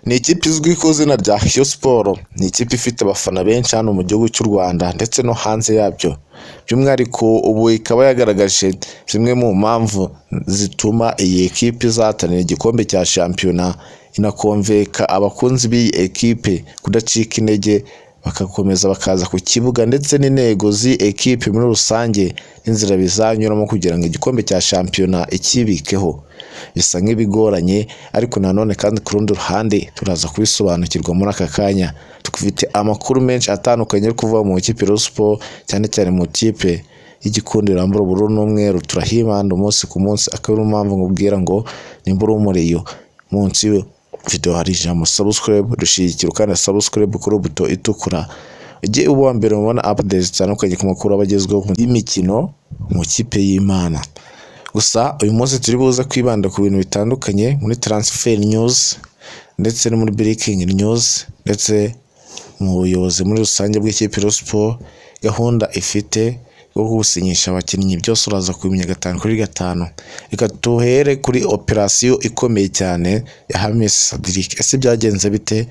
Ni ikipe izwi ku izina rya Rayon Sports, ni ikipe ifite abafana benshi hano mu gihugu cy'u Rwanda ndetse no hanze yabyo, by'umwihariko ubu ikaba yagaragaje zimwe mu mpamvu zituma iyi ekipe izahatanira igikombe cya shampiyona, inakonveka abakunzi b'iyi ekipe kudacika intege bagakomeza bakaza ku kibuga ndetse n'intego z'iyi ekipe muri rusange n'inzira bizanyuramo kugira ngo igikombe cya shampiyona ikibikeho. Bisa nk'ibigoranye ariko nanone kandi ku rundi ruhande turaza kubisobanukirwa muri aka kanya. Dufite amakuru menshi atandukanye ari kuva mu ikipe Rayon Sports, cyane cyane mu ikipe y'igikundiro yambara ubururu n'umweru, turahibanda umunsi ku munsi, akaba ariyo mpamvu nkubwira ngo nimba uri umuriyo munsi video hari ijambo subscribe, dushyigikira ukanda subscribe kuri buto itukura, ujye uba uwa mbere mubona updates zitandukanye ku makuru aba agezweho y'imikino mu kipe y'Imana. Gusa uyu munsi turi buze kwibanda ku bintu bitandukanye muri transfer news ndetse no muri breaking news ndetse mu buyobozi muri rusange bw'ikipe Rayon Sports, gahunda ifite bwo gusinyisha abakinnyi, byose uraza kubimenya gatanu kuri gatanu. Reka tuhere kuri operasiyo ikomeye cyane ya Hamiss Cedric. Ese byagenze bite?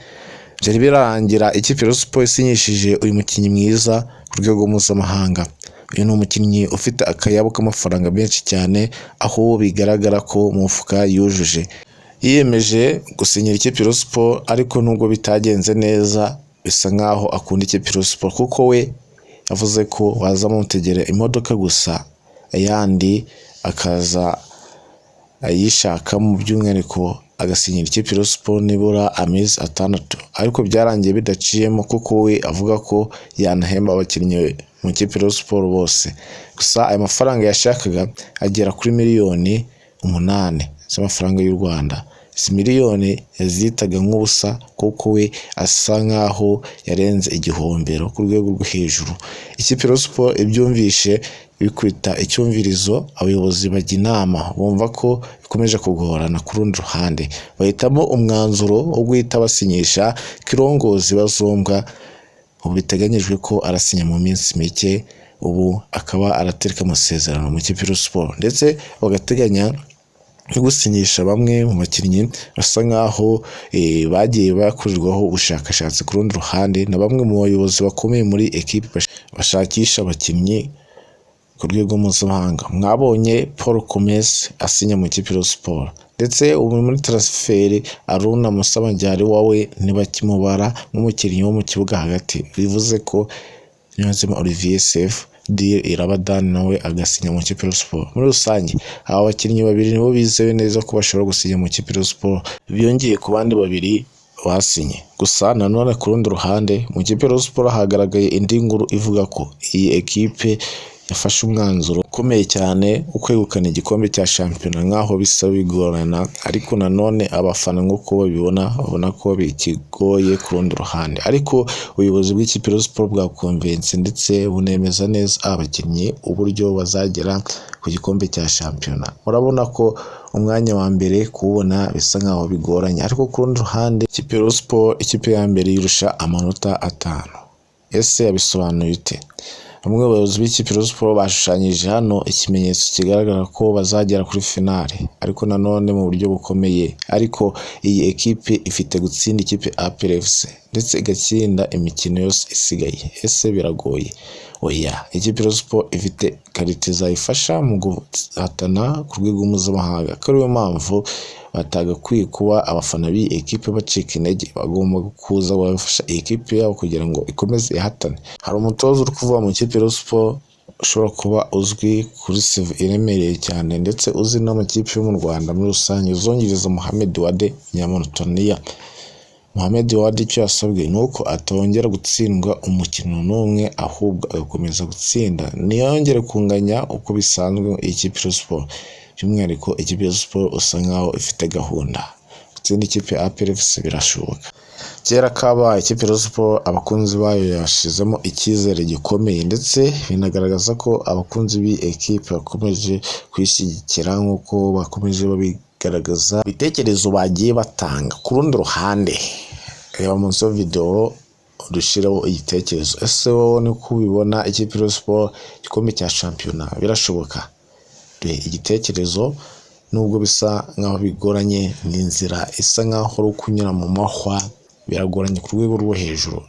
Byari birangira ikipe Rayon Sports isinyishije uyu mukinnyi mwiza ku rwego mpuzamahanga. Uyu ni umukinnyi ufite akayabo k'amafaranga menshi cyane, aho bigaragara ko mu mufuka yujuje. Yiyemeje gusinyira ikipe Rayon Sports, ariko nubwo bitagenze neza bisa nkaho akunda ikipe Rayon Sports, kuko we yavuze ko baza bamutegera imodoka gusa, ayandi akaza ayishakamo, by'umwihariko agasinyira ikipe Rayon Sports nibura amezi 6, ariko byarangiye bidaciyemo kuko we avuga ko yanahemba abakinnyi mu ikipe Rayon Sports bose. Gusa aya mafaranga yashakaga agera kuri miliyoni 8 z'amafaranga y'u Rwanda. Izi miliyoni yazitaga nk'ubusa kuko we asa nkaho yarenze igihombero ku rwego rwo hejuru. Ikipe Rayon Sports ibyumvishe bikubita icyumvirizo, abayobozi bajya inama bumva ko bikomeje kugorana ku rundi ruhande, bahitamo umwanzuro wo guhita basinyisha Kirongozi Bazombwa. Ubu biteganyijwe ko arasinya mu minsi mike, ubu akaba aratereka amasezerano mu ikipe Rayon Sports, ndetse bagateganya no gusinyisha bamwe mu bakinnyi basa nkaho bagiye bakorerwaho ubushakashatsi ku rundi ruhande na bamwe mu bayobozi bakomeye muri ekipe bashakisha abakinnyi ku rwego mpuzamahanga. Mwabonye Paul Gomez asinya mu ikipe Rayon Sports, ndetse ubu muri transfer Aruna Musa Majaliwa we ntibakimubara nk'umukinnyi wo mu kibuga hagati, bivuze ko Niyonzima Olivier Sefu deal iraba done, nawe agasinya mu ikipe Rayon Sports. Muri rusange aba bakinnyi babiri nibo bizewe neza ko bashobora gusinya mu ikipe Rayon Sports, biyongeye ku bandi babiri basinye. Gusa nanone ku rundi ruhande mu ikipe Rayon Sports hagaragaye indi nkuru ivuga ko iyi ekipe yafashe umwanzuro ukomeye cyane wo kwegukana igikombe cya shampiyona, nk'aho bisa bigorana, ariko nanone abafana nk'uko babibona babona ko bikigoye ku rundi ruhande. Ariko ubuyobozi bw'ikipe Rayon Sports bwakonvense ndetse bunemeza neza abakinnyi uburyo bazagera ku gikombe cya shampiyona. Murabona ko umwanya wa mbere kuwubona bisa nkaho bigoranye, ariko ku rundi ruhande ikipe Rayon Sports ikipe ya mbere yirusha amanota 5. Ese yabisobanuye ute? Bamwe mu bayobozi b'ikipe Rayon Sports bashushanyije hano ikimenyetso kigaragara ko bazagera kuri finale, ariko nanone mu buryo bukomeye. Ariko iyi ekipe ifite gutsinda ikipe APR FC ndetse igatsinda imikino yose isigaye. Ese biragoye? Oya, ikipe Rayon Sports ifite qualité zayifasha mu guhatana ku rwego mpuzamahanga, akaba ariyo mpamvu batagakwiye kuba abafana b'iyi ekipe bacika intege, bagomba kuza bagafasha iyi ekipe yabo kugira ngo ikomeze ihatane. Hari umutoza uri kuvuga mu ikipe Rayon Sports ushobora kuba uzwi kuri CV iremereye cyane, ndetse uzi n'amakipe yo mu Rwanda muri rusange, uzungiriza Mohamed Wade, Umunyamauritania. Mohamed Wade icyo yasabwe ni uko atongera gutsindwa umukino n'umwe, ahubwo agakomeza gutsinda, ntiyongere kunganya uko bisanzwe iyi kipe Rayon Sports. By'umwihariko ikipe Rayon Sports usa nkaho ifite gahunda gutsinda ikipe ya APR FC, birashoboka. Kera kabaye ikipe Rayon Sports abakunzi bayo yashizemo icyizere gikomeye, ndetse binagaragaza ko abakunzi b'iyi ekipe bakomeje kuyishyigikira nk'uko bakomeje babigaragaza ibitekerezo bagiye batanga. Ku rundi ruhande reba munsi ya video dushireho igitekerezo: ese wowe niko ubibona, ikipe Rayon Sports igikombe cya shampiyona birashoboka? Duhe igitekerezo. Nubwo bisa nkaho bigoranye, ni inzira isa nkaho uri kunyura mu mahwa, biragoranye ku rwego rwo hejuru.